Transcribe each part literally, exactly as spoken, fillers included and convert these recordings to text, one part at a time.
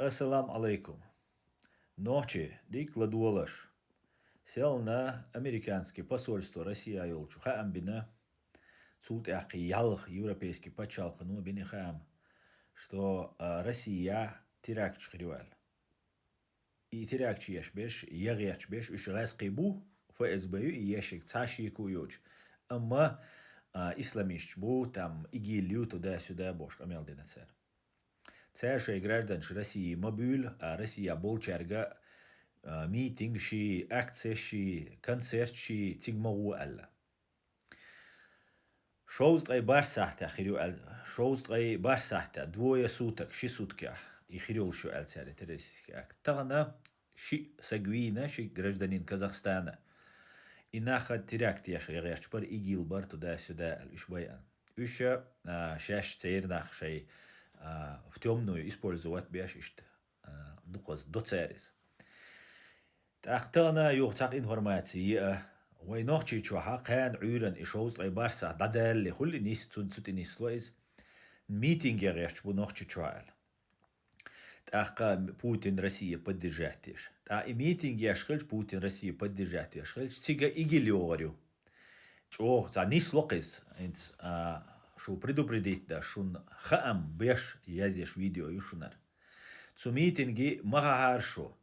Ассаламу алейкум. Нохчий, дика ладогӀалаш. Селхан американский посольство Россия йолчу хаам бина, цул тӀаьхьа ялх европейский пачхьалкхано бина хаам, что, а, Россия теракташ хир ю аьлла. И теракташ еш берш, я гӀерташ берш, уьш гӀаьскхий бу, ФСБ ю и ешиг цхьа шеко йоцуш. Амма, а, исламисташ бу, там, ИГИЛ ю, туда-сюда бохуш къамел дина цара. Цара шайн гражданаш России ма буьйлу, а Россия болчаьрга, а, митинг ши, акцеш ши, концерт ши, цига ма гӀо аьлла. Шовзткъе барх сахьтехь хир ю аьлла, шовзткъе барх сахьтехь, двое суток, ши суткехь, и хир йолуш ю аьлла цара террористический акт. Тахана шиъ саг вийна, ши гражданин Казахстана. И нах теракт еш гӀерташ бара, ИГИЛ бара, туда-сюда аьлла, уьш байъина. Уьш, а, шаьш церан нах шайн, а, в тёмную использовать беш иштта, а, дукхаза до цара иза. ТӀаккха тахана юха цхьа информаци еа, вай Нохчийчохьа кхана Ӏуьйранна и шовзткъе барх сахьт дӀадалале хуьлу и нис, цу, цу тӀе нисло иза. Митинге гӀерташ бу Нохчийчохь аьлла. ТӀаккха Путин Россия поддержать деш. ТӀаккха и митинг еш хилча, Путин Россия поддержать деш хилча, цига ИГИЛ йогӀур ю. ЧӀогӀа цхьа нисло кхиза, хӀинца, а, шу предупредить даш, шуна хаам беш, язъеш видео ю шунара. Цу митинге ма хахьара шу.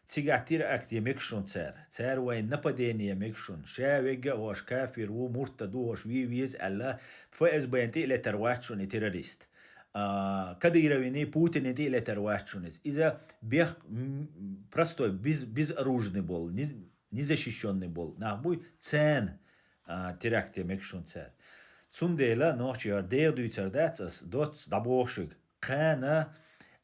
Цигахь теракт е мега шуна цара. Цара вайн нападение мега шуна. Ша вегга а хӀорш кафир ву, муртад ву хӀорш вий веза аьлла, ФСБ-н тӀе а летар вац шуна и террорист. А, Кадыровин, Путинан тӀе а летар вац шуна иза. Иза бех, м, простой, без, безоружный болу, низ-, незащищённый болу нах буй, царна, а, теракт е мега шуна цара. Цундела, нохчий, хӀара деха дуьйцур дац ас, доцца дӀабохушиг. Кхана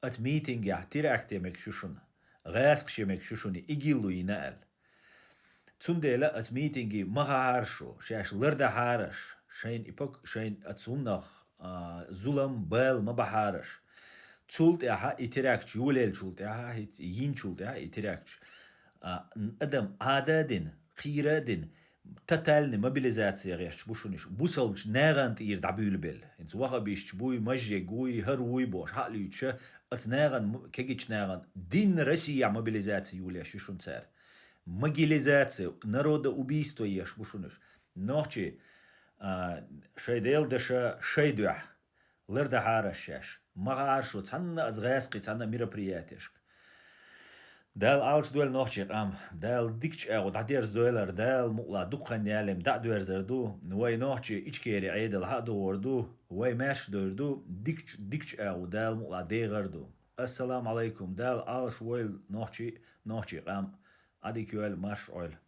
оцу митингехь теракт е мегаш ю шуна, гӀаскхаш е мегаш ю шуна, ИГИЛ-ло йина аьлла. Цундела оцу митинге ма хахьара шу, шаьш лардахьара аш, шайна и пак-, шайна оцу хӀуманах, а, зулам, бала ма бахьара аш. Цул тӀаьхьа и теракташ йолаелчул тӀаьхьа, хӀинца и йинчул тӀаьхьа и теракташ, а, н-, адам Ӏада а дина, кхийра а дина, тотальный мобилизация гӀерташ бу шуна уьш. Бусалбачу нахана тӀера дӀабуьйлабелла. ХӀинца вахабисташ буй, мажжег вуй, хӀара вуй бохуш, хьа а луьйчуша, оцу нахана м-, кегийчу нахана динна Россия мобилизация йолаеш ю шуна цара. Могилизация, народоубийство еш бу шуна уьш. Нохчий, а, шайн Делан даша шайн дуьхьа. Лардахьара аш шаьш. Ма гӀара шу цхьанна а гӀаскхий, цхьанна а мероприятешка. Дала Ӏалаш дойла нохчийн къам. Дала дикачу агӀо дӀадерзадойла, Дала мукъалахь дукха хан ялале дӀа а доьрзур ду. Вай нохчий Ичкери Ӏедал хьа а догӀур ду. Вай маьрша дойр ду. Дикачу, дикачу агӀо Дала мукъалахь дехар ду. Ассаламу алайкум. Дала Ӏалаш войла нохчий, нохчийн къам. Ӏадика йойла, марша Ӏойла.